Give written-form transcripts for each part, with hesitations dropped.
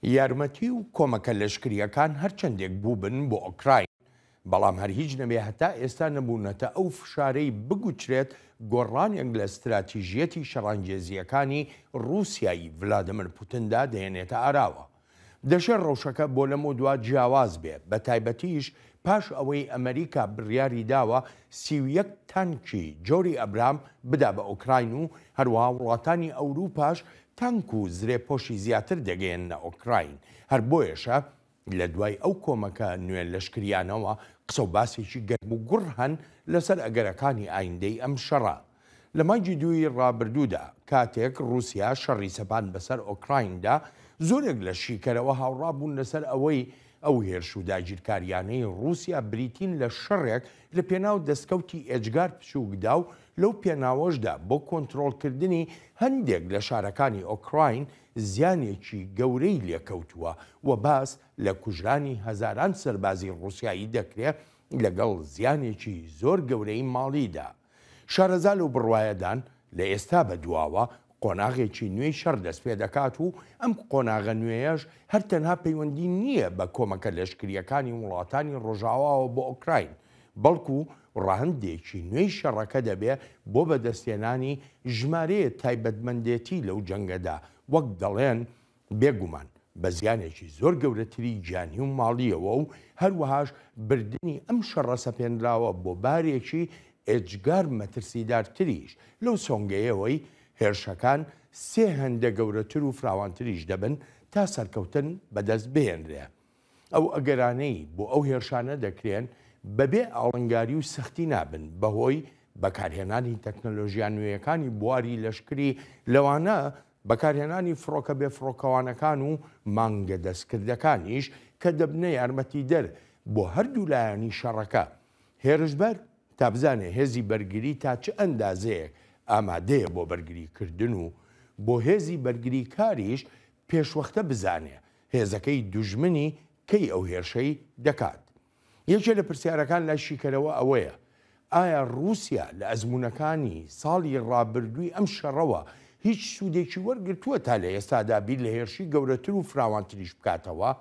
یارمەتی و کۆمەکە لەشکرییەکان هەرچەندێک بووبن بۆ ئۆکراین، بەڵام هەر هیچ نەبێ هەتا ئێستا نەبوونەتە ئەو فشارەی بگوترێت گۆڕانێک لە ستراتیژیەتی شەڕانگێزییەکانی ڕووسیای ڤلادیمیر پوتندا دەهێنێتە ئاراوە. دەشێ ڕەوشەکە بۆ لەمەودوا جیاواز بێ، بەتایبەتیش پاش ئەوەی ئەمەریکا بڕیاری داوە 31 تانکی جۆری ئەبرام بدا بە ئۆکراین و هەروەها وڵاتانی ئەوروپاش تانک و زرێپۆشی زیاتر دەگەیەننە ئۆکراین، هەر بۆیەشە لە دوای ئەو کۆمەکە نوێ لەشکریانەوە قسە و باسێکی گەرم و گوڕ هەن لەسەر ئەگەرەکانی ئایندەی ئەم شەڕە. لە مانگی دووی ڕابردوودا کاتێک ڕووسیا شەڕی سەپاند بەسەر ئۆکرایندا، زۆرێک لە شیکەرەوە هاوڕا بوون لەسەر ئەوەی ئەو هێرش و داگیرکاریانەی ڕووسیا بریتین لە شەڕێک لە پێناو دەستکەوتی ئێجگار بچووکدا و لەو پێناوەشدا بۆ کۆنترۆڵکردنی هەندێک لە شارەکانی ئۆکراین زیانێکی گەورەی لێکەوتووە و باس لە کوژرانی هەزاران سەربازی ڕووسیایی دەکرێ لەگەڵ زیانێکی زۆر گەورەی ماڵیدا. شارەزا لەو بڕوایەدان لە ئێستا بە دواوە قۆناغێکی نوێی شەڕ دەستپێدەکات و ئەم قۆناغە نوێیەش هەر تەنها پەیوەندی نییە بە کۆمەکە لەشکرییەکانی وڵاتانی ڕۆژاواوە بۆ ئۆکراین بەڵکو ڕەهەندێکی نوێی شەڕەکە دەبێ بۆ بەدەستهێنانی ژمارەیە تایبەتمەندێتی لەو جەنگەدا وەک دەڵێن بێ گومان بە زیانێکی زۆر گەورەتری گیانی و ماڵییەوە و هەروەهاش بردنی ئەم شەڕە سەپێنراوە بۆ بارێکی ئێجگار مەترسیدارتریش لەو سۆنگەیەوەی هێرشەکان سێ هێندە گەورەتر و فراوانتریش دەبن تا سەرکەوتن بەدەست بهێنرێ. ئەو ئەگەرانەی بۆ ئەو هێرشانە دەکرێن بەبێ ئاڵنگاری و سەختی نابن بەهۆی بەکارهێنانی تەکنەلۆژیا نوێیەکانی بواری لەشکری لەوانە بەکارهێنانی فڕۆکە بێفڕۆکەوانەکان و مانگە دەستکردەکانیش کە دەبنە یارمەتیدەر بۆ هەردوو لایەنی شەڕەکە هێرشبەر تا بزانێ هێزی بەرگری تا چ ئەندازەیەک ئامادەیە بۆ بەرگریکردن و بۆ هێزی بەرگریکاریش پێشوەختە بزانێ هێزەکەی دوژمنی کەی ئەو هێرشەی دەکات. یەکێ لە پرسیارەکان لای شیکەرەوە ئەوەیە، ئایا ڕووسیا لە ئەزموونەکانی ساڵی ڕابردووی ئەم شەڕەوە هیچ سوودێکی وەرگرتووە تا لە ئێستادا بیر لە هێرشی گەورەتر و فراوانتریش بکاتەوە؟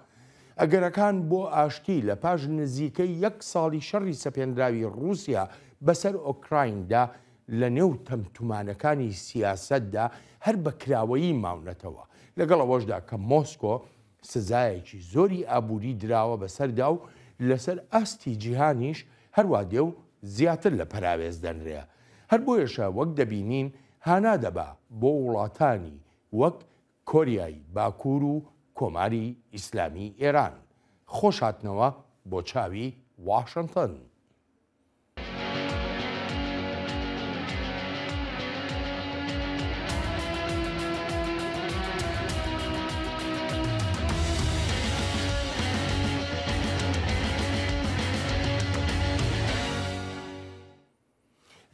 ئەگەرەکان بۆ ئاشتی لە پاش نزیکەی یەک ساڵی شەڕی سەپێنراوی ڕووسیا بەسەر ئۆکرایندا لە نێو تەمتومانەکانی سیاسەتدا هەر بە کراوەیی ماونەتەوە، لەگەڵ ئەوەشدا کە مۆسکۆ سزایەکی زۆری ئابووری دراوە بەسەردا و لەسەر ئاستی جیهانیش هەروا دێ و زیاتر لە پەراوێز دەنرێ. هەر بۆیەشە وەک دەبینین هانا دەبا بۆ وڵاتانی وەک کۆریای باکوور و کۆماری ئیسلامی ئێران. خۆش هاتنەوە بۆ چاوی واشنتن.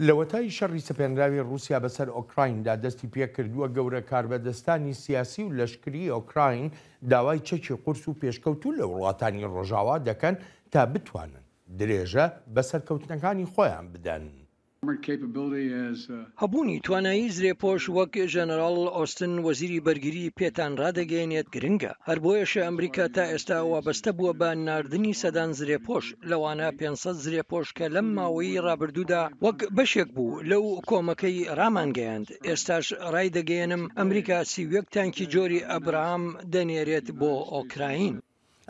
لەوەتای شەڕی سەپێنراوی ڕووسیا بەسەر ئۆکرایندا دەستی پێکردووە، گەورە کاربەدەستانی سیاسی و لەشکریی ئۆکراین داوای چەکی قورس و پێشکەوتوو لە وڵاتانی ڕۆژاوا دەکەن تا بتوانن درێژە بە سەرکەوتنەکانی خۆیان بدەن. هەبوونی توانایی زرێپۆش وەک ژەنەراڵ ئۆستن وەزیری بەرگری پێتان رادەگەیەنێت گرنگە، هەر بۆیەشە ئەمریکا تا ئێستا وابەستە بووە بە ناردنی سەدان زرێپۆش لەوانە 500 زرێپۆش کە لەم ماوەیەی رابردوودا وەک بەشێک بوو لەو کۆمەکەی رامانگەیاند، ئێستاش رایدەگەیەنم ئەمریکا 31 تانکی جۆری ئەبراهام دەنێرێت بۆ ئۆکراین.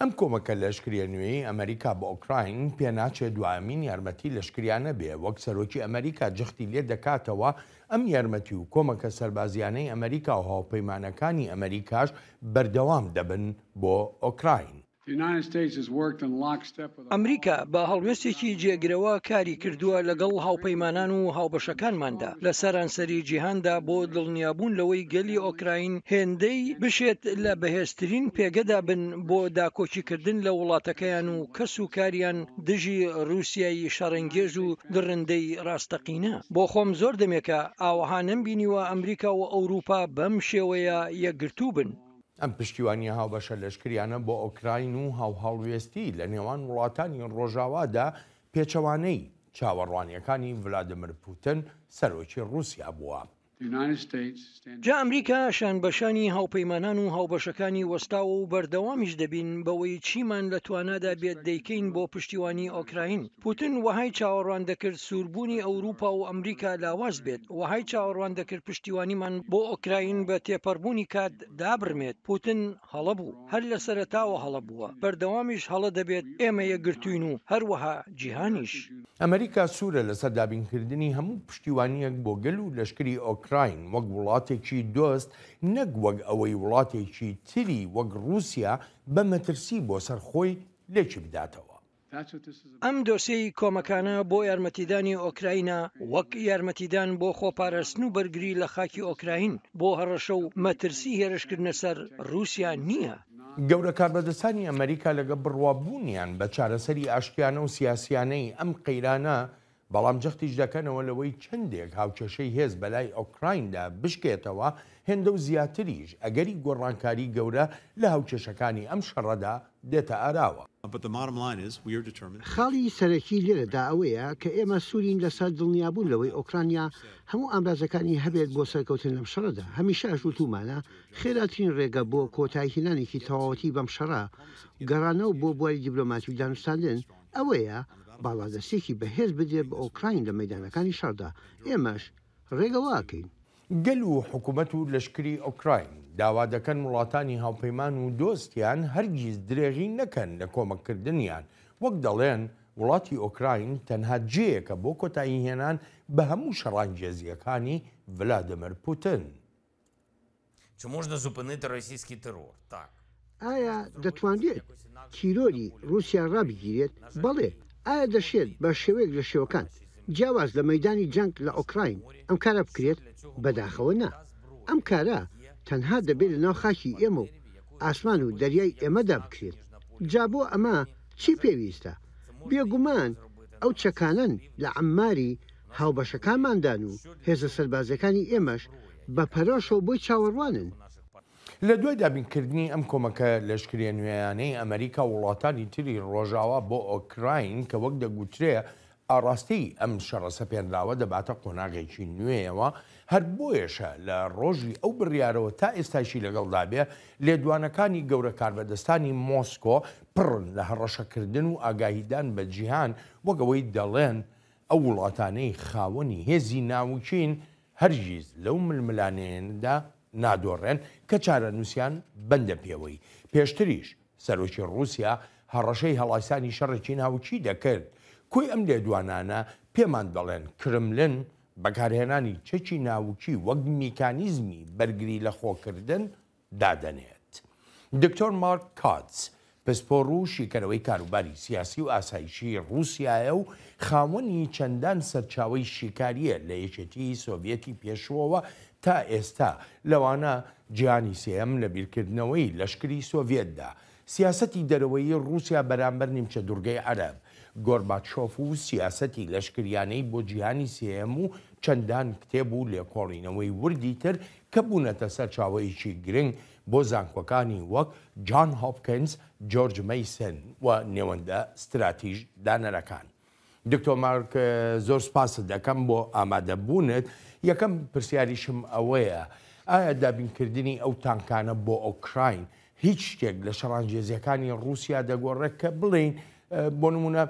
ئەم کۆمەکە لەشکریە نوێیەی ئەمەریکا بۆ ئۆکراین پێناچێ دوایەمین یارمەتی لەشکریانە بێ، وەک سەرۆکی ئەمەریکا جەختی لێ دەکاتەوە ئەم یارمەتی و کۆمەکە سەربازیانەی ئەمەریکا و هاوپەیمانەکانی ئەمەریکاش بەردەوام دەبن بۆ ئۆکراین. ئەمریکا بە هەڵوێستێکی جێگرەوە کاری کردووە لەگەڵ هاوپەیمانان و هاوبەشەکانماندا لە سەرانسەری جیهاندا بۆ دڵنیابوون لەوەی گەلی ئۆکراین هێندەی بشێت لە بەهێزترین پێگەدا بن بۆ داکۆکیکردن لە وڵاتەکەیان و کەس و کاریان دژی رووسیای شەڕەنگێز و دڕندەی ڕاستەقینە. بۆ خۆم زۆر دەمێکە ئاوەها نەمبینیوە ئەمریکا و ئەوروپا بەم شێوەیە یەکگرتوو بن. ئەم پشتیوانییە هاوبەشە لەشکریانە بۆ ئۆکراین و هاوهەڵوێستی لە نێوان وڵاتانی ڕۆژاوادا پێچەوانەی چاوەڕوانییەکانی ڤلادیمیر پوتن سەرۆکی ڕووسیا بووە. جا ئەمریکا شانبەشانی هاوپەیمانان و هاوبەشەکانی وەستاوە و بەردەوامیش دەبین بەوەی چیمان لە توانادا بێت دەیکەین بۆ پشتیوانی ئۆکراین. پوتن وەهای چاوەڕوان دەکرد سووربوونی ئەوروپا و ئەمریکا لاواز بێت، وەهای چاوەڕوان دەکرد پشتیوانیمان بۆ ئۆکراین بە تێپەڕبوونی کات دابڕمێت. پوتن هەڵە بوو. هەر لە سەرەتاوە هەڵە بووە. بەردەوامیش هەڵە دەبێت. ئێمە یەکگرتووین و هەروەها جیهانیش. ئەمریکا سوورە لەسەر دابینکردنی هەموو پشتیوانییەک بۆ گەل و لەشکری ئۆکراین وەک وڵاتێکی دۆست نەک وەک ئەوەی وڵاتێکی تری وەک ڕووسیا بە مەترسی بۆ سەر خۆی لێکی بداتەوە. ئەم دۆسێی کۆمەکانە بۆ یارمەتیدانی ئۆکراینە وەک یارمەتیدان بۆ خۆپاراستن و بەرگری لە خاکی ئۆکراین بۆ هەڕەشە و مەترسی هێرشکردنە سەر ڕووسیا نییە. گەورە کاربەدەستانی ئەمەریکا لەگەڵ بڕوابوونیان بە چارەسەری ئاشتیانە و سیاسیانەی ئەم قەیرانە، بەڵام جەختیش دەکەنەوە لەوەی چەندێک هاوکێشەی هێز بەلای ئۆکرایندا بشکێتەوە، هێندە و زیاتریش ئەگەری گۆڕانکاری گەورە لە هاوکێشەکانی ئەم شەڕەدا دێتە ئاراوە. خاڵی سەرەکی لێرەدا ئەوەیە کە ئێمە سوورین لەسەر دڵنیابوون لەوەی ئۆکرانیا هەموو ئامرازەکانی هەبێت بۆ سەرکەوتن لەم شەڕەدا، هەمیشەش وتوومانە خێراترین ڕێگە بۆ کۆتاییهێنانێکی تەواوەتی بەم شەڕە، گەڕانەوە بۆ بواری دیبلۆماتی و دانوستاندن، ئەوەیە باڵادەستییەکی بەهێز بدرێت بە ئۆکراین لە مەیدانەکانی شەڕدا، ئێمەش ڕێگە واکەین. گەل و حکومەت و لەشکری ئۆکراین داوا دەکەن وڵاتانی هاوپەیمان و دۆستیان هەرگیز درێغی نەکەن لە کۆمەککردنیان، وەک دەڵێن وڵاتی ئۆکراین تەنها جێیەکە بۆ کۆتاییهێنان بە هەموو شەڕانگێزییەکانی ڤلادیمێر پوتن. ئایا دەتوانرێت تیرۆری ڕووسیا ڕابگیرێت؟ بەڵێ. ئایا دەشێت بە شێوەیەک لە شێوەکان، جیاواز لە مەیدانی جەنگ لە ئۆکراین، ئەم کارە بکرێت؟ بەداخەوە نا. ئەم کارە تەنها دەبێت لە ناو خاکی ئێمە و ئاسمان و دەریای ئێمەدا بکرێت. جا بۆ ئەمە چی پێویستە؟ بێگومان ئەو چەکانەن لە عەمماری هاوبەشەکانماندان و هێزە سەربازییەکانی ئێمەش بە پەرۆشەوە بۆی چاوەڕوانن. لە دوای دابینکردنی ئەم کۆمەکە لەشکریە نوێیانەی ئەمەریکا و وڵاتانی تری ڕۆژاوا بۆ ئۆکراین کە وەک دەگوترێ ئاڕاستەی ئەم شەڕە سەپێنراوە دەباتە قۆناغێکی نوێیەوە، هەر بۆیەشە لە ڕۆژی ئەو بڕیارەوە تا ئێستایشی لەگەڵدا بێ لێدوانەکانی گەورە کاربەدەستانی مۆسکۆ پڕن لە هەڕەشەکردن و ئاگاهیدان بە جیهان وەک ئەوەی دەڵێن ئەو وڵاتانەی خاوەنی هێزی ناوکین هەرگیز لەو ململانێیەنەدا نادۆڕێن کە چارەنووسیان بەندە پێوەی. پێشتریش سەرۆکی ڕووسیا هەڕەشەی هەڵایسانی شەڕێکی ناوکی دەکرد. کۆی ئەم لێدوانانە پێمان دەڵێن کرملن بەکارهێنانی چەکی ناوکی وەک میکانیزمی بەرگری لەخۆکردن دادەنێت. دکتۆر مارک کاتز، پسپۆڕ و شیکەرەوەی کاروباری سیاسی و ئاسایشیی ڕووسیایە و خاوەنی چەندان سەرچاوەی شیکارییە لە یەکێتیی سۆڤیەتی پێشووەوە تا ئێستا، لەوانە جیهانی سێیەم لە بیرکردنەوەی لەشکری سۆڤیەتدا، سیاسەتی دەرەوەیی ڕووسیا بەرامبەر نیمچە دوورگەی عەرەب، گۆرباتشۆف و سیاسەتی لەشکریانەی بۆ جیهانی سێیەم و چەندان کتێب و لێکۆڵینەوەی وردی تر کە بوونەتە سەرچاوەیەکی گرنگ بۆ زانکۆکانی وەک جان هۆپکنز، جۆرج مەیسن و نێوەندە ستراتیژ دانەرەکان. دکتۆر مارک زۆر سپاست دەکەم بۆ ئامادەبوونت. یەکەم پرسیاریشم ئەوەیە ئایا دابینکردنی ئەو تانکانە بۆ ئۆکراین هیچ شتێک لە شەڕانگێزیەکانی ڕووسیا دەگۆڕێت کە بڵێین بۆ نمونە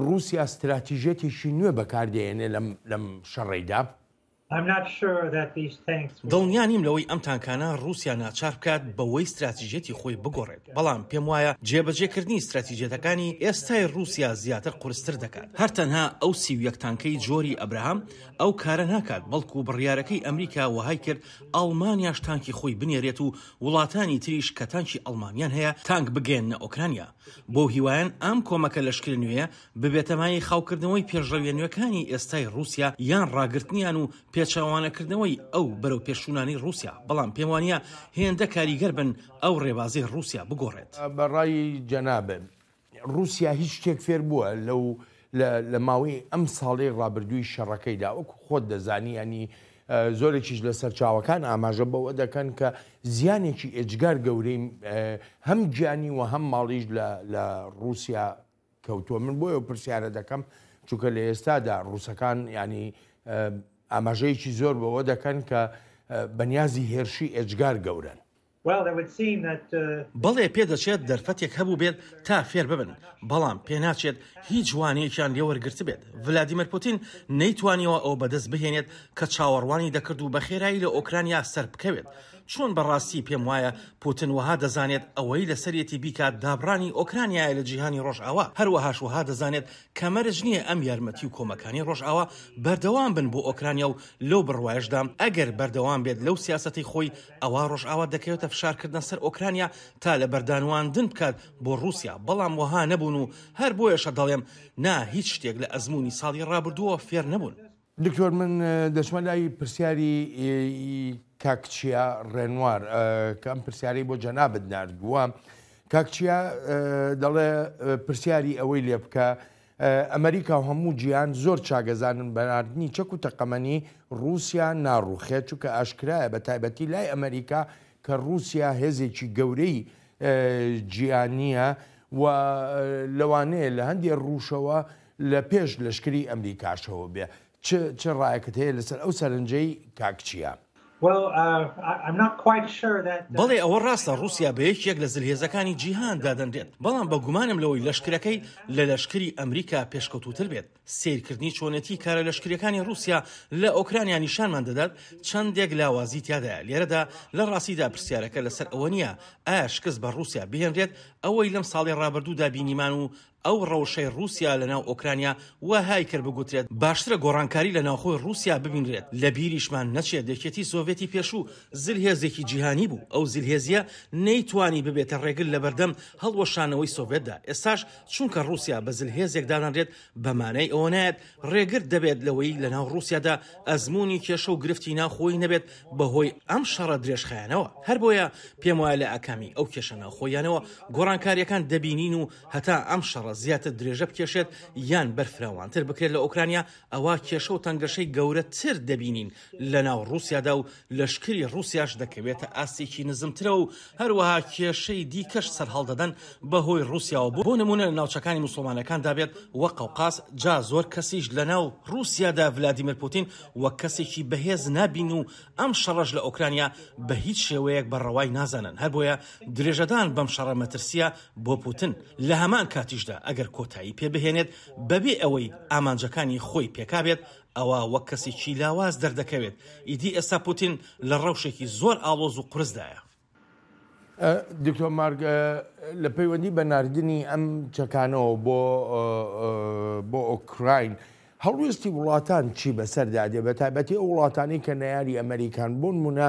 ڕووسیا ستراتیژیەتێکی نوێ بەکاردێنێ لەم شەڕەیدا؟ دڵنیا نیم لەوەی ئەم تانکانە ڕووسیا ناچار بکات بەوەی ستراتیژیەتی خۆی بگۆڕێت، بەڵام پێموایە جێبەجێکردنی ستراتیژیەتەکانی ئێستای ڕووسیا زیاتر قورستر دەکات. هەر تەنها ئەو 31 تانکەی جۆری ئەبراهام ئەو کارە ناکات، بەڵکو بڕیارەکەی ئەمریکا وەهای کرد ئەڵمانیاش تانکی خۆی بنێرێت و وڵاتانی تریش کە تانکی ئەڵمانیان هەیە تانک بگەیەننە ئۆکرانیا. بەو هیوایەن ئەم کۆمەکە لەشکرە نوێیە ببێتە مایەی خاوکردنەوەی پێشڕەویە نوێکانی ئێستای ڕووسیا یان ڕاگرتنیان و پێچەوانەکردنەوەی ئەو بەرەوپێشچوونانەی ڕووسیا، بەڵام پێموانییە هێندە کاریگەر بن ئەو ڕێبازەی ڕووسیا بگۆڕێت. بە ڕای جەنابت ڕووسیا هیچ شتێک فێر بووە لەو لە ماوەی ئەم ساڵەی ڕابردووی شەڕەکەیدا؟ وەکو خۆت دەزانی یانی زۆرێکیش لە سەرچاوەکان ئاماژە بەوە دەکەن کە زیانێکی ئێجگار گەورەی هەم گیانی و هەم ماڵیش لە ڕووسیا کەوتووە. من بۆیە ئەو پرسیارە دەکەم چونکە لە ئێستادا ڕووسەکان یانی. ئاماژەیەکی زۆر بەوە دەکەن کە بەنیازی هێرشی ئێجگار گەورەن. بەڵێ پێدەچێت دەرفەتێک هەبووبێت تا فێر ببن، بەڵام پێناچێت هیچ وانەیەکیان لێوەرگرتبێت. ڤلادیمێر پوتین نەیتوانیوە ئەوە بەدەست بهێنێت کە چاوەڕوانی دەکرد و بەخێرایی لە ئۆکرانیا سەربکەوێت. چۆن بەڕاستی پێم وایە پوتن وەها دەزانێت ئەوەی لەسەریەتی بیکات دابڕانی ئۆکرانیایە لە جیهانی ڕۆژئاوا، هەروەهاش وەها دەزانێت کە مەرج نییە ئەم یارمەتی و کۆمەکانەی ڕۆژئاوا بەردەوام بن بۆ ئۆکرانیا و لەو بڕوایەشدام ئەگەر بەردەوام بێت لەو سیاسەتەی خۆی ئەوا ڕۆژئاوا دەکەوێتە فشارکردنە سەر ئۆکرانیا تا لەبەردانواندن بکات بۆ ڕووسیا، بەڵام وەها نەبوون و هەر بۆیەشە دەڵێم نا هیچ شتێک لە ئەزموونی ساڵی ڕابردووەوە فێر نەبوون. دکتۆر من دەچمە لای پرسیاری کاک چیا ڕێنوار کە ئەم پرسیارەی بۆ جەنابت ناردووە. کاک چیا دەڵێ پرسیاری ئەوەی لێ بکە ئەمریکا و هەموو جیهان زۆر چاگەزانن بە ناردنی چەک و تەقەمەنی ڕووسیا ناڕوخێت چونکە ئاشکرایە بە تایبەتی لای ئەمریکا کە ڕووسیا هێزێکی گەورەی جیهانییە و لەوانەیە لە هەندێ ڕووشەوە لە پێش لەشکری ئەمریکاشەوە بێ. چ چ ڕایەکت هەیە لەسەر ئەو سەرنجەی کاک چیا؟ بەڵێ ئەوە ڕاستە ڕووسیا بە یەکێک لە زلهێزەکانی جیهان دادەنرێت، بەڵام بە گومانم لەوەی لەشکرەکەی لە لەشکری ئەمریکا پێشکەوتووتر بێت. سەیرکردنی چۆنێتی کارە لەشکریەکانی ڕووسیا لە ئۆکرانیا نیشانمان دەدات چەندێک لاوازی تیادایە. لێرەدا لە ڕاستیدا پرسیارەکە لەسەر ئەوە نییە ئایا شکست بە ڕووسیا بهێنرێت، ئەوەی لەم ساڵی ڕابردوودا بینیمان و ئەو ڕەوشەی ڕووسیا لەناو ئۆکرانیا وەهای کرد بگوترێت باشترە گۆڕانکاری لە ناوخۆی ڕووسیا ببینرێت، لە بیریشمان نەچێت یەکێتی سۆڤێتی پێشوو زلهێزێکی جیهانی بوو، ئەو زلهێزییە نەیتوانی ببێتە ڕێگر لەبەردەم هەڵوەشانەوەی سۆڤێتدا، ئێستاش چونکە ڕووسیا بە زلهێزێک دادەنرێت بە مانای ئەوە نایەت ڕێگر دەبێت لەوەی لەناو ڕووسیادا ئەزموونی کێشە و گرفتی ناوخۆیی نەبێت بەهۆی ئەم شەڕە درێژخایەنەوە، هەربۆیە پێموایە لە ئاکامی ئەو کێشە ناوخۆییانەوە گۆڕانکارییەکان دەبینین و هەتا ئەم شەڕە زیاتر درێژە بکێشێت یان بەرفراوانتر بکرێت لە ئۆکرانیا ئەوا کێشە و تەنگەشەی گەورەتر دەبینین لەناو ڕووسیادا و لەشکری ڕووسیاش دەکەوێتە ئاستێکی نزمترەوە و هەروەها کێشەی دیکەش سەرهەڵدەدەن بەهۆی ڕووسیاوە بۆ نموونە لە ناوچەکانی موسڵمانەکاندا بێت وەک قەوقاز جا زۆر کەسیش لەناو ڕووسیادا ڤلادیمێر پوتین وەک کەسێکی بەهێز نابین و ئەم شەڕەش لە ئۆکرانیا بە هیچ شێوەیەک بە ڕەوای نازانن هەربۆیە درێژەدان بەم شەڕە مەترسییە بۆ پوتن، لە هەمان کاتیشدا ئەگەر کۆتایی پێ بهێنێت بەبێ ئەوەی ئامانجەکانی خۆی پێکابێت ئەوا وەک کەسێکی لاواز دەردەکەوێت، ئیدی ئێستا پوتین لە ڕەوشێکی زۆر ئاڵۆز و قورسدایە. دکتۆر مارک، لە پەیوەندی بە ناردنی ئەم چەکانەوە بۆ بۆ ئۆکراین، هەڵوێستی وڵاتان چی بەسەردا دێ، بەتایبەتی ئەو وڵاتانەی کە نەیاری ئەمەریکان، بۆ نموونە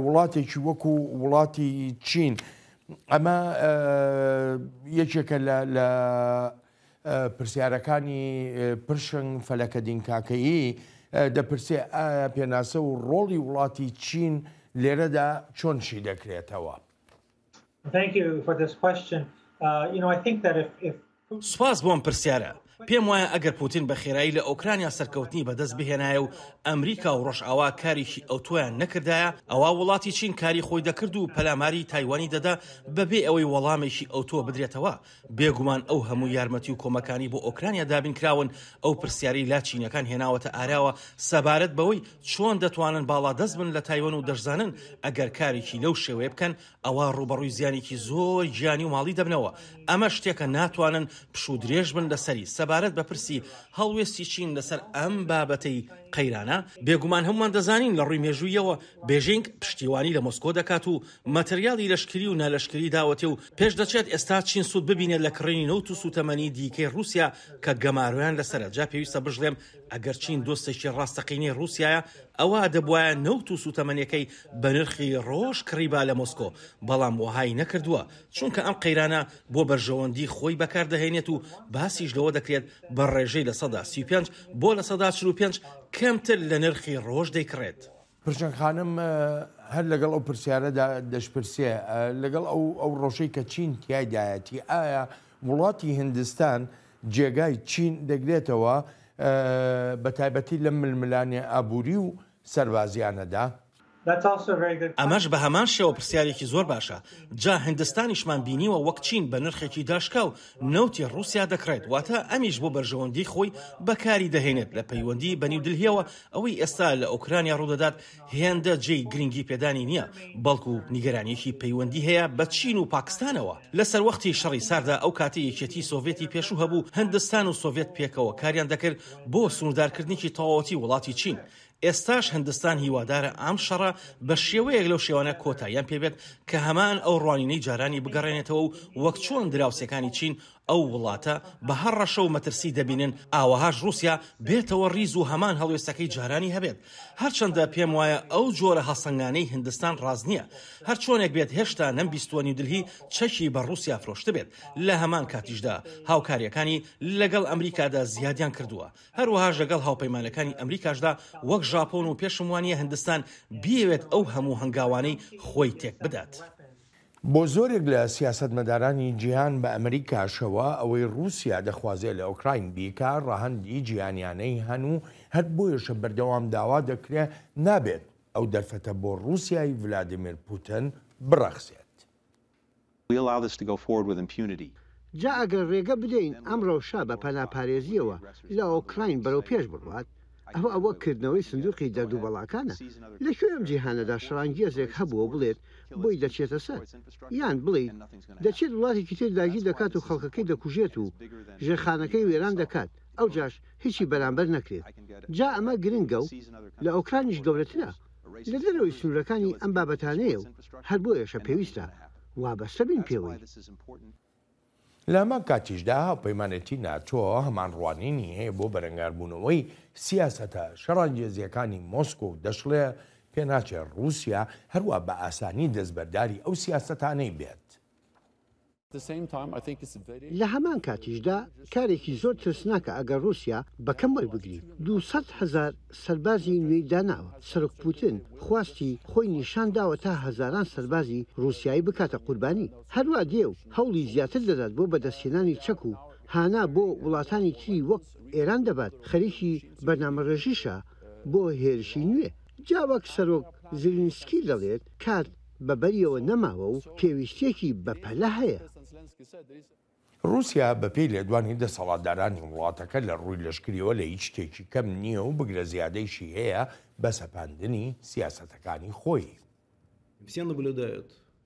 وڵاتێکی وەکو وڵاتی چین، ئەمە یەکێکە لە لە پرسیارەکانی پرشنگ فەلەکەدین کاکەیی دەپرسێ ئایا پێناسە و ڕۆڵی وڵاتی چین لێرەدا چۆن شی دەکرێتەوە؟ سوپاس بۆ ئەم پرسیارە. پێم وایە ئەگەر پوتین بە خێرایی لە ئۆکرانیا سەرکەوتنی بەدەست بهێنایە و ئەمریکا و ڕۆژئاوا کارێکی ئەوتۆیان نەکردایە، ئەوا وڵاتی چین کاری خۆی دەکرد و پەلاماری تایوانی دەدا بەبێ ئەوەی وەڵامێکی ئەوتۆ بدرێتەوە. بێگومان ئەو هەموو یارمەتی و کۆمەکانی بۆ ئۆکرانیا دابینکراون، ئەو پرسیارەی لا چینیەکان هێناوەتە ئاراوە سەبارەت بەوەی چۆن دەتوانن باڵادەست بن لە تایوەن و دەشزانن ئەگەر کارێکی لەو شێوەیە بکەن ئەوا ڕووبەڕووی زیانێکی زۆر گیانی و ماڵی دەبنەوە، ئەمە شتێکە ناتوانن پشوودرێژ بن لەسەری. سەبارەت بە پرسی هەڵوێستی چین لەسەر ئەم بابەتەی قەیرانە، بێگومان هەموومان دەزانین لە ڕووی مێژووییەوە بێژینگ پشتیوانی لە مۆسکۆ دەکات و مەتریاڵی لەشکری و نالەشکری داوەتێ و پێشدەچێت ئێستا چین سوود ببینێت لە کڕینی نەوت و سووتەمەنی دیکەی ڕووسیا کە گەمارۆیان لەسەرە، جا پێویستە بشڵێم ئەگەر چین دۆستێکی ڕاستەقینەی ڕووسیایە ئەوا دەبوایە نەوت و سووتەمەنیەکەی بە نرخی ڕۆژ کڕیبا لە مۆسکۆ، بەڵام وەهای نەکردووە، چونکە ئەم قەیرانە بۆ بەرژەوەندی خۆی بەکاردەهێنێت و باسیش لەوە دەکرێت بە ڕێژەی 35% بۆ 45% کەمتر لە نرخی ڕۆژ دەیکڕێت. پرشنگ خانم هەر لەگەڵ ئەو پرسیارەدا دەشپرسێ، لەگەڵ ئەو ئەو ڕەوشەی کە چین تیایدایەتی، ئایا وڵاتی هیندستان جێگای چین دەگرێتەوە بە تایبەتی لەم ململانێ ئابووری و سەربازیانەدا؟ ئەمەش بە هەمان شێوە پرسیارێکی زۆر باشە. جا هندستانیشمان بینیوە وەک چین بە نرخێکی داشکاو نەوتی ڕووسیا دەکڕێت، واتە ئەمیش بۆ بەرژەوەندیی خۆی بەکاری دەهێنێت. لە پەیوەندی بە نیودلهیەوە ئەوەی ئێستا لە ئۆکرانیا ڕوودەدات هێندە جێی گرنگی پێدانی نییە، بەڵکو نیگەرانییەکی پەیوەندی هەیە بە چین و پاکستانەوە. لە سەروەختی شەڕی ساردا ئەو کاتەی یەکێتیی سۆڤێتی پێشوو هەبوو، هندستان و سۆڤێت پێکەوە کاریان دەکرد بۆ سنووردارکردنێکی تەواوەتی وڵاتی چین. ئێستاش هندستان هیوادارە ئەم شەڕە بە شێوەیەک لەو شێوانە کۆتاییان پێ بێت کە هەمان ئەو ڕوانینەی جارانی بگەڕێنێتەوە و وەک چۆن دراوسێکانی چین ئەو وڵاتە بە هەڕەشە و مەترسی دەبینن ئاوەهاش ڕووسیا بێتەوە ڕیز و هەمان هەڵوێستەکەی جارانی هەبێت. هەرچەندە پێم وایە ئەو جۆرە هەڵسەنگانەی هندستان ڕاست نییە. هەرچۆنێک بێت هێشتا نەمبیستووە نیودلهی چەکی بە ڕووسیا فرۆشتبێت، لە هەمان کاتیشدا هاوکارییەکانی لەگەڵ ئەمریکادا زیادیان کردووە. هەروەهاش لەگەڵ هاوپەیمانەکانی ئەمریکاشدا وەک ژاپۆن و پێشم وانیە هندستان بیەوێت ئەو هەموو هەنگاوانەی خۆی تێک بدات. بۆ زۆرێک لە سیاسەتمەدارانی جیهان بە ئەمریکاشەوە ئەوەی ڕووسیا دەخوازێ لە ئۆکراین بیکا ڕەهەندی جیهانیانەی هەن و هەر بۆیەشە بەردەوام داوا دەکرێ نابێت ئەو دەرفەتە بۆ ڕووسیای ڤلادیمیر پوتن بڕەخسێت. جا ئەگەر ڕێگە بدەین ئەم ڕەوشە بە پەناپارێزییەوە لە ئۆکراین بەرەوپێش بڕوات، ئەوە وەک کردنەوەی سندوقی دەرد و بەڵاکانە. لە کوێی ئەم جیهانەدا شەڕانگێزێک هەبووە بڵێت بۆی دەچێتە سەر؟ یان بڵێیت دەچێت وڵاتێکی تر داگیر دەکات و خەڵکەکەی دەکوژێت و ژێرخانەکەی وێران دەکات، ئەوجاش هیچی بەرامبەر نەکرێت. جا ئەمە گرنگە و لە ئۆکراینیش گەورەترە. لە دەرەوەی سنوورەکانی ئەم بابەتانەیە و هەر بۆیەشە پێویستە وابەستە بین پێوەی. لە هەمان کاتیشدا هاوپەیمانێتی ناتۆ هەمان ڕوانینی هەیە بۆ بەرەنگاربوونەوەی سیاسەتە شەڕانگێزییەکانی مۆسکۆ و دەشڵێ پێناچێ ڕووسیا هەروا بە ئاسانی دەستبەرداری ئەو سیاسەتانەی بێت. لە هەمان کاتیشدا کارێکی زۆر ترسناکە ئەگەر ڕووسیا بە کەم وەربگری. 200,000 سەربازی نوێی داناوە. سەرۆک پوتن خواستی خۆی نیشان داوە تا هەزاران سەربازی ڕووسیایی بکاتە قوربانی. هەروا دێ و هەوڵی زیاتر دەدات بۆ بەدەستهێنانی چەک و هانا بۆ وڵاتانی تری وەک ئێران دەبات، خەریکی بەرنامەڕێژیشە بۆ هێرشی نوێ. جا وەک سەرۆک زیلینسکی دەڵێت کات بە بەریەوە نەماوە و پێویستییەکی بەپەلە هەیە. ڕووسیا بە پێی لێدوانی دەسەڵاتدارانی وڵاتەکە لە ڕووی لەشکریەوە لە هیچ شتێکی کەم نییە و بگرە زیادەیشی هەیە بە سەپاندنی سیاسەتەکانی خۆی.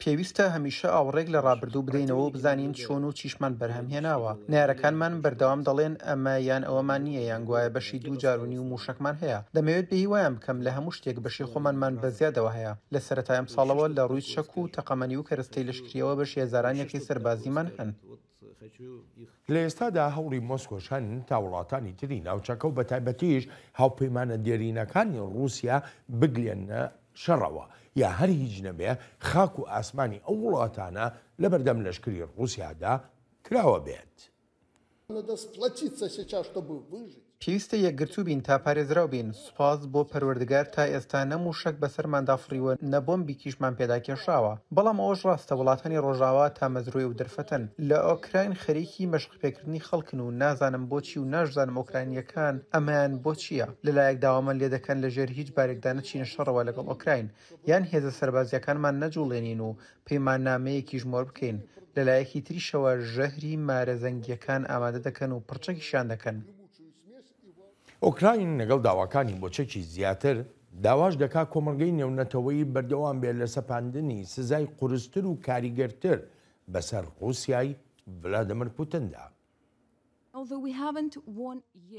پێویستە هەمیشە ئاوڕێک لە ڕابردوو بدەینەوە و بزانین چۆن و چیشمان بەرهەم هێناوە. نەیارەکانمان بەردەوام دەڵێن ئەمە یان ئەوەمان نییە یان گوایە بەشی دوو جار و نیو مووشەکمان هەیە. دەمەوێت بێهیوایان بکەم لە هەموو شتێک بەشی خۆمانمان بە زیادەوە هەیە. لە سەرەتای ئەمساڵەوە لە ڕووی چەک و تەقەمەنی و کەرەستەی لەشکرییەوە بەشی هەزاران یەکەی سەربازیمان هەن. لە ئێستادا هەوڵی مۆسکۆش هەن تا وڵاتانی تری ناوچەکە و بەتایبەتیش هاوپەیمانە دێرینەکانی ڕووسیا بگلێننە شەڕەوە یا هەر هیچ نەبێ خاک و ئاسمانی ئەو وڵاتانە لەبەردەم لەشکری ڕووسیادا کراوە بێت. پێویستە یەکگرتوو بین تا پارێزراو بین، سوپاس بۆ پەروەردگار تا ئێستا نە مووشەک بەسەرماندا فڕیوە نە بۆمبیکیشمان پێدا کێشراوە، بەڵام ئەوەش ڕاستە وڵاتانی ڕۆژاوا تامەزرۆی ئەو دەرفەتەن لە ئۆکراین خەریکی مەشقپێکردنی خەڵکن و نازانم بۆچی و ناشزانم ئۆکراینییەکان ئەمەیان بۆچییە، لەلایەک داوامان لێدەکەن لەژێر هیچ بارێکدا نەچینە شەڕەوە لەگەڵ ئۆکراین یان هێزە سەربازییەکانمان نەجوڵێنین و پەیماننامەیەکیش مۆر بکەین، لەلایەکی تریشەوە ژەهری مارە زەنگییەکان ئامادە دەکەن و پڕچەکیشیان دەکەن. ئۆکراین لەگەڵ داواکانی بۆ چەکی زیاتر، داواش دەکات کۆمەڵگەی نێونەتەوەیی بەردەوام بێت لە سەپاندنی سزای قورستر و کاریگەرتر بەسەر ڕووسیای ڤلادیمیر پوتندا.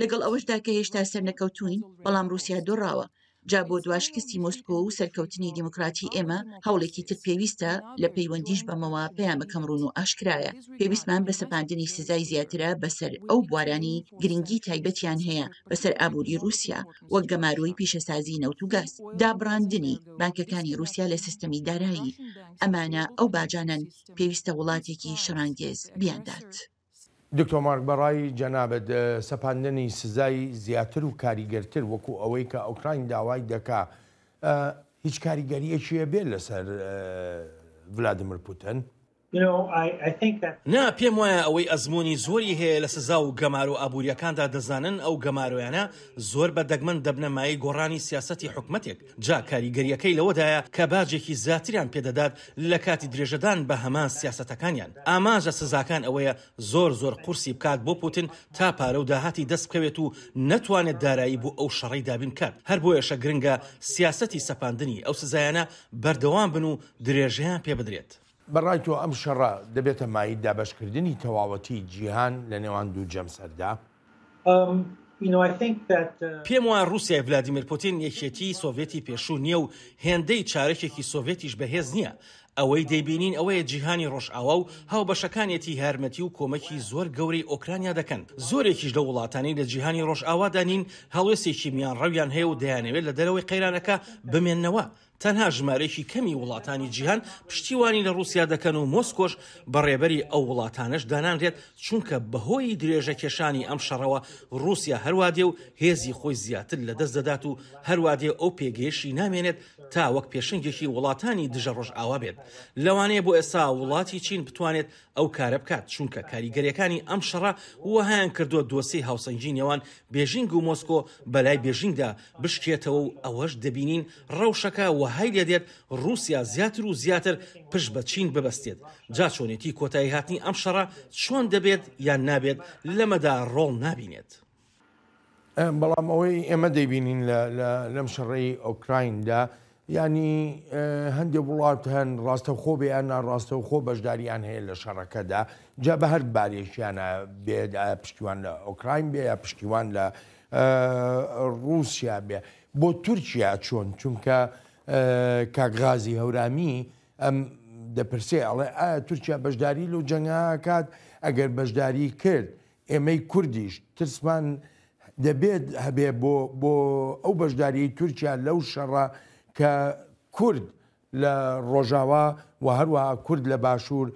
لەگەڵ ئەوەشدا کە هێشتا سەرنەکەوتووین، بەڵام ڕووسیا دۆڕاوە. جا بۆ دوا شکستی مۆسکۆ و سەرکەوتنی دیموکراتی ئێمە هەوڵێکی تر پێویستە، لە پەیوەندیش بەمەوە پەیامەکەم ڕوون و ئاشکرایە، پێویستمان بە سەپاندنی سزای زیاترە بەسەر ئەو بوارانەی گرنگی تایبەتیان هەیە بەسەر ئابووری ڕووسیا، وەک گەمارۆی پیشەسازی نەوت و گاز، دابڕاندنی بانکەکانی ڕووسیا لە سیستەمی دارایی، ئەمانە ئەو باجانەن پێویستە وڵاتێکی شەڕانگێز بیاندات. دکتۆر مارک بەڕای جەنابت سەپاندنی سزای زیاتر و کاریگەرتر وەکو ئەوەی کە ئۆکراین داوای دەکا هیچ کاریگەریەکی ئەبێ لەسەر ڤلادیمیر پوتن؟ نا، پێم وایە ئەوەی ئەزموونی زۆری هەیە لە سزا و گەمارۆ ئابوورییەکاندا دەزانن ئەو گەمارۆیانە زۆر بە دەگمەن دەبنە مایەی گۆڕانی سیاسەتی حکومەتێک، جا کاریگەرییەکەی لەوەدایە کە باجێکی زیاتریان پێدەدات لە کاتی درێژەدان بە هەمان سیاسەتەکانیان. ئامانج لە سزاکان ئەوەیە زۆر زۆر قورسی بکات بۆ پوتن تا پارە و داهاتی دەست بکەوێت و نەتوانێت دارایی بۆ ئەو شەڕەی دابین بکات، هەر بۆیەشە گرنگە سیاسەتی سەپاندنی ئەو سزایانە بەردەوام بن و درێژەیان پێبدرێت. بە ڕای تۆ ئەم شەڕە دەبێتە مایەی دابەشکردنی تەواوەتی جیهان لە نێوان دوو جەمسەردا؟ پێم وایە ڕووسیای ڤلادیمێر پوتین یەکێتیی سۆڤێتی پێشوو نییە و هێندەی چارەکێکی سۆڤێتیش بەهێز نییە. ئەوەی دەیبینین ئەوەیە جیهانی ڕۆژئاوا و هاوبەشەکانیەتی یارمەتی و کۆمەکی زۆر گەورەی ئۆکرانیا دەکەن. زۆرێکیش لەو وڵاتانەی لە جیهانی ڕۆژئاوادا نین هەڵوێستێکی میانڕەویان هەیە و دەیانەوێت لە دەرەوەی قەیرانەکە بمێننەوە. تەنها ژمارەیەکی کەمی وڵاتانی جیهان پشتیوانی لە ڕووسیا دەکەن و مۆسکۆش بە ڕێبەری ئەو وڵاتانەش دانانرێت، چونکە بەهۆی درێژەکێشانی ئەم شەڕەوە ڕووسیا هەروادێ و هێزی خۆی زیاتر لەدەست دەدات و هەروادێ ئەو پێگەیەشی نامێنێت تا وەک پێشەنگێکی وڵاتانی دژە ڕۆژئاوا بێت. لەوانەیە بۆ ئێستا وڵاتی چین بتوانێت ئەو کارە بکات، چونکە کاریگەریەکانی ئەم شەڕە وەهایان کردووە دۆسێی هاوسەنگی نێوان بێژینگ و مۆسکۆ بەلای بێژینگدا بشکێتەوە و ئەوەش دەبینین ڕەوشەکە وەهای لێدێت ڕووسیا زیاتر و زیاتر پشت بە چین ببەستێت، جا چۆنێتی کۆتاییهاتنی ئەم شەڕە چۆن دەبێت یان نابێت لەمەدا ڕۆڵ نابینێت. بەڵام ئەوەی ئێمە دەیبینین لەم شەڕەی ئۆکرایندا یانی هەندێک وڵات هەن ڕاستەوخۆ بێ یان ناڕاستەوخۆ بەشداریان هەیە لە شەڕەکەدا جا بە هەر بارێکیانە بێت پشتیوان لە ئۆکراین بێ یا پشتیوان لە ڕووسیا بێ بۆ تورکیا چۆن چونکە کاک غازی هەورامی ئەم دەپرسێ ئەڵێ ئایا تورکیا بەشداری لەو جەنگە کات ئەگەر بەشداری کرد ئێمەی کوردیش ترسمان دەبێت هەبێ بۆ بۆ ئەو بەشداریەی تورکیا لەو شەڕە کە کورد لە ڕۆژاوا و هەروەها کورد لە باشوور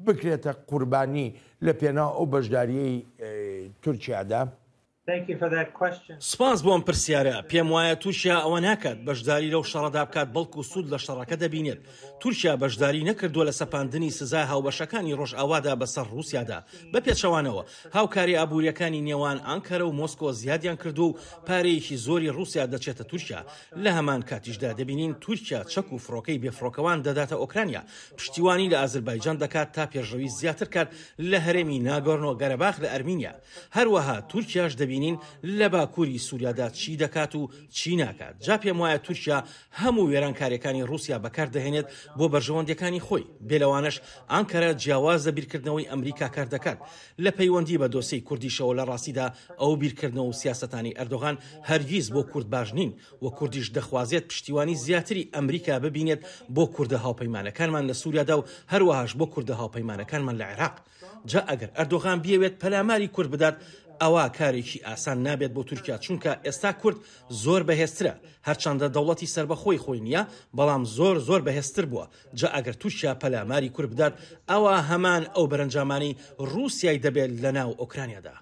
بکرێتە قوربانی لە پێناو ئەو بەشداریەی تورکیادا. سوپاس بۆ ئەم پرسیارە، پێم وایە تورکیا ئەوە ناکات بەشداری لەو شەڕەدا بکات بەڵکو سوود لە شەڕەکە دەبینێت. تورکیا بەشداری نەکردووە لە سەپاندنی سزا هاوبەشەکانی ڕۆژئاوادا بەسەر ڕووسیادا، بە پێچەوانەوە هاوکارییە ئابوورییەکانی نێوان ئانکەرە و مۆسکۆ زیادیان کردووە و پارەیەکی زۆری ڕووسیا دەچێتە تورکیا. لە هەمان کاتیشدا دەبینین تورکیا چەک و فڕۆکەی بێفڕۆکەوان دەداتە ئۆکرانیا، پشتیوانی لە ئازربایجان دەکات تا پێشڕەوی زیاتر کات لە هەرێمی ناگۆرنۆ گەرەباخ لە ئەرمینیا. هەروەها تورکیاش دەبینین لە باکووری سووریادا چی دەکات و چی ناکات. جا پێموایە تورکیا هەموو وێرانکارییەکانی ڕووسیا بەکار دەهێنێت بۆ بەرژەوەندییەکانی خۆی. بێ لەوانەش ئانکەرە جیاواز لە بیرکردنەوەی ئەمریکا کار دەکات. لە پەیوەندی بە دۆسێی کوردیشەوە لە ڕاستیدا ئەو بیرکردنەوە و سیاسەتانەی ئەردۆغان هەرگیز بۆ کورد باش نین و کوردیش دەخوازێت پشتیوانی زیاتری ئەمریکا ببینێت بۆ کوردە هاوپەیمانەکانمان لە سووریادا و هەروەهاش بۆ کوردە هاوپەیمانەکانمان لە عێراق. جا ئەگەر ئەردۆغان بیەوێت پەلاماری کورد بدات ئەوا کارێکی ئاسان نابێت بۆ تورکیا چونکە ئێستا کورد زۆر بەهێزترە هەرچەندە دەوڵەتی سەربەخۆی خۆی نییە بەڵام زۆر زۆر بەهێزتر بووە جا ئەگەر تورکیا پەلاماری کورد بدات ئەوا هەمان ئەو بەرەنجامانەی ڕووسیای دەبێت لەناو ئۆکرانیادا.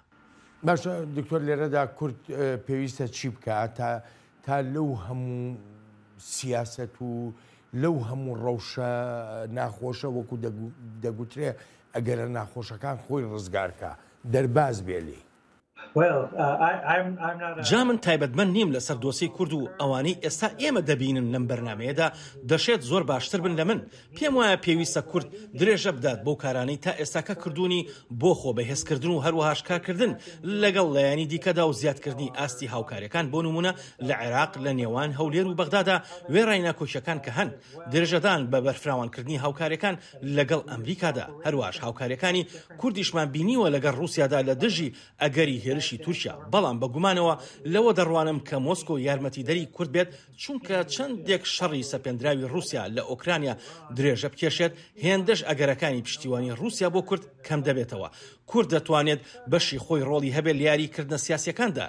باشە دکتۆر لێرەدا کورد پێویستە چی بکات تا تا لەو هەموو سیاسەت و لەو هەموو ڕەوشە ناخۆشە وەکو دەگوترێ ئەگەرە ناخۆشەکان خۆی ڕزگارکا دەرباز بێ لێی. جا من تایبەتمەند نیم لەسەر دۆسێی کورد و ئەوانەی ئێستا ئێمە دەبینن لەم بەرنامەیەدا دەشێت زۆر باشتر بن لە من، پێم وایە پێویستە کورد درێژە بدات بەو کارانەی تا ئێستاکە کردوونی بۆ خۆ بەهێزکردن و هەروەهاش کارکردن لەگەڵ لایەنی دیکەدا و زیادکردنی ئاستی هاوکاریەکان بۆ نموونە لە عێراق لە نێوان هەولێر و بەغدادا وێڕای ناکۆکیەکان کە هەن درێژەدان بە بەرفراوانکردنی هاوکاریەکان لەگەڵ ئەمریکادا هەرواش هاوکاریەکانی کوردیشمان بینیوە لەگەڵ ڕووسیادا لە دژی ئەگەری هێرشی تورکیا بەڵام بە گومانەوە لەوە دەڕوانم کە مۆسکۆ یارمەتیدەری کورد بێت چونکە چەندێک شەڕی سەپێندراوی ڕووسیا لە ئۆکرانیا درێژە بکێشێت، هێندەش ئەگەرەکانی پشتیوانی ڕووسیا بۆ کورد کەم دەبێتەوە. کورد دەتوانێت بەشی خۆی ڕۆڵی هەبێت لە یاریکردنە سیاسیەکاندا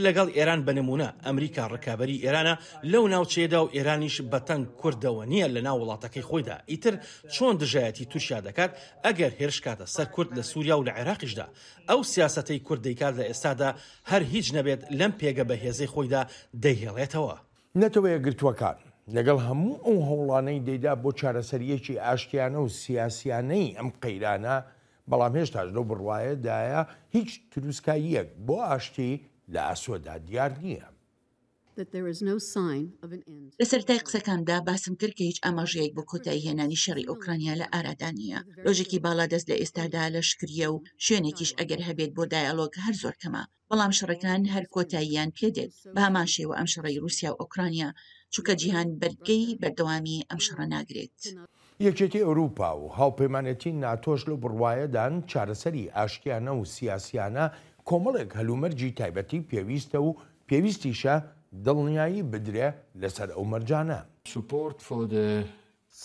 لەگەڵ ئێران بە نموونە ئەمریکا ڕکابەری ئێرانە لەو ناوچەیەدا و ئێرانیش بەتەنگ کوردەوە نییە لەناو وڵاتەکەی خۆیدا ئیتر چۆن دژایەتی تورکیا دەکات ئەگەر هێرشکاتە سەر کورد لە سوریا و لە عێراقیشدا ئەو سیاسەتەی کورد دەیکات لە ئێستادا هەر هیچ نەبێت لەم پێگە بەهێزەی خۆیدا دەیهێڵێتەوە. نەتەوە یەکگرتووەکان. لەگەڵ هەموو ئەو هەوڵانەی دەیدا بۆ چارەسەرییەکی ئاشتیانە و سیاسیانەی ئەم قەیرانە، بەڵام هێشتاش لەو بڕوایەدایە هیچ تروسکاییەک بۆ ئاشتی لە ئاسۆدا دیار نییە. لە سەرەتای قسەکانمدا باسم کرد کە هیچ ئاماژەیەک بۆ کۆتاییهێنانی شەڕی ئۆکرانیا لە ئارادا نییە. لۆژیکی باڵادەست لە ئێستادا لەشکرییە و شوێنێکیش ئەگەر هەبێت بۆ دایەلۆگ هەر زۆر کەمە. بەڵام شەڕەکان هەر کۆتاییان پێدێت، بە هەمان شێوە ئەم شەڕەی ڕووسیا و ئۆکرانیا، چونکە جیهان بەرگەی بەردەوامی ئەم شەڕە ناگرێت. یەکێتی ئەوروپا و هاوپەیمانێتی ناتۆش لەو بڕوایەدان چارەسەری ئاشتیانە و سیاسیانە کۆمەڵێک هەلومەرجی تایبەتی پێویستە و پێویستیشە دڵنیایی بدرێ لەسەر ئەو مەرجانە. Support for the